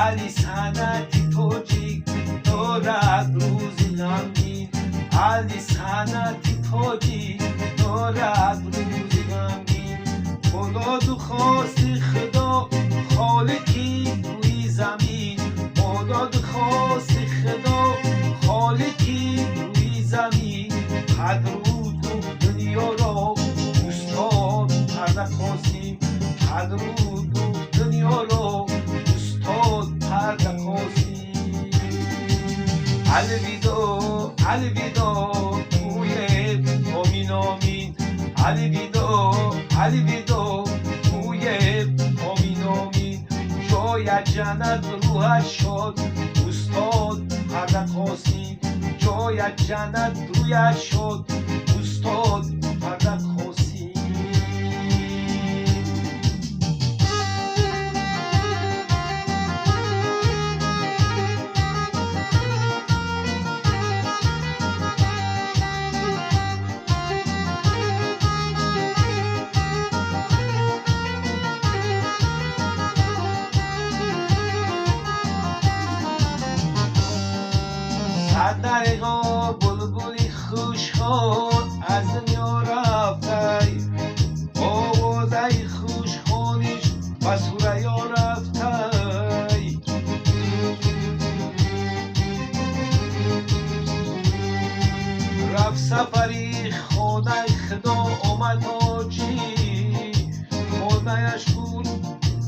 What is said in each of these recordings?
Али санъати тоҷик дорад рӯзи ғамгин, Али санъати тоҷик дорад рӯзи ғамгин. Худоду хости Худо холиқи рӯи замин, Худоду хости Худо холиқи рӯи замин. Падруд гуфт дунёро устод Парда Қосим, падруд гуфт дунёро устод Парда Қосим. Алвидоъ, алвидоъ, гӯед омин, омин. Алвидоъ, алвидоъ, гӯед омин, омин. Ҷоят ҷаннат, рӯҳат шод, устод Парда Қосим. Ҷоят ҷаннат, рӯят шод, устод Парда Қосим. Сад дареғо булбули хушхон аз дунё рафтай, овозаи хушхониш ба Сурайё рафтай. Рафт сафари хонаи Худо омад ҳоҷӣ, хонааш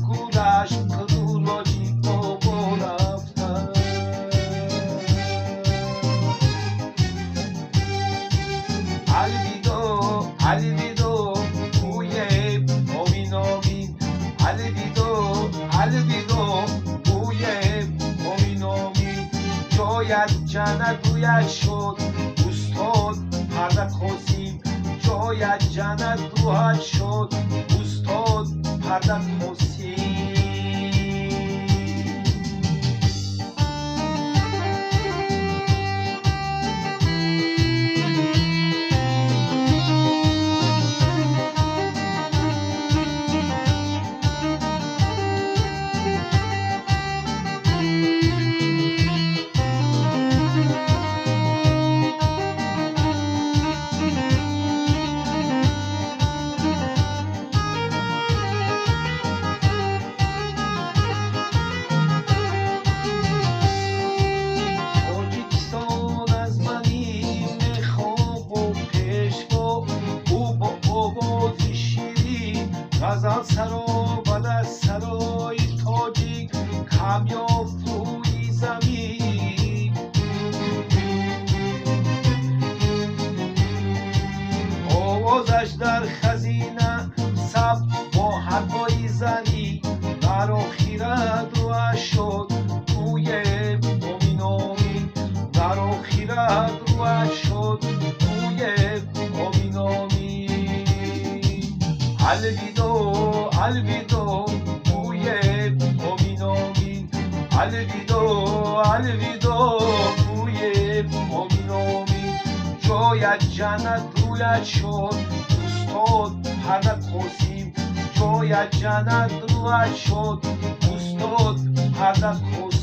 гураш пурроҷӣ бобо рафтай. Алвидоъ, алвидоъ, гӯед омин, омин. Алвидоъ, алвидоъ, гӯед омин, омин. Ҷоят ҷаннат, рӯят шод, устод Парда Қосим. Ҷоят ҷаннат, рӯҳат шод, устод Парда Қосим. Тоҷикистон аз мани мехоҳ пешво, ӯ бо овози ширин ғазалсаро ба дастсарои тоҷик камёб рӯи замин. Овозаш дар хазина сабт бо ҳарфҳои занӣ, дар охират рӯҳаш шод, гӯед омин, омин. Дар охират рӯҳаш шод, гӯед омин, омин. Алвидоъ, алвидоъ, гӯед омин, омин. Алвидоъ, алвидоъ, гӯед омин, омин. Ҷоят ҷаннат, рӯят шод, устод Парда Қосим. Ҷоят ҷаннат, рӯят шод, устод Парда Қосим.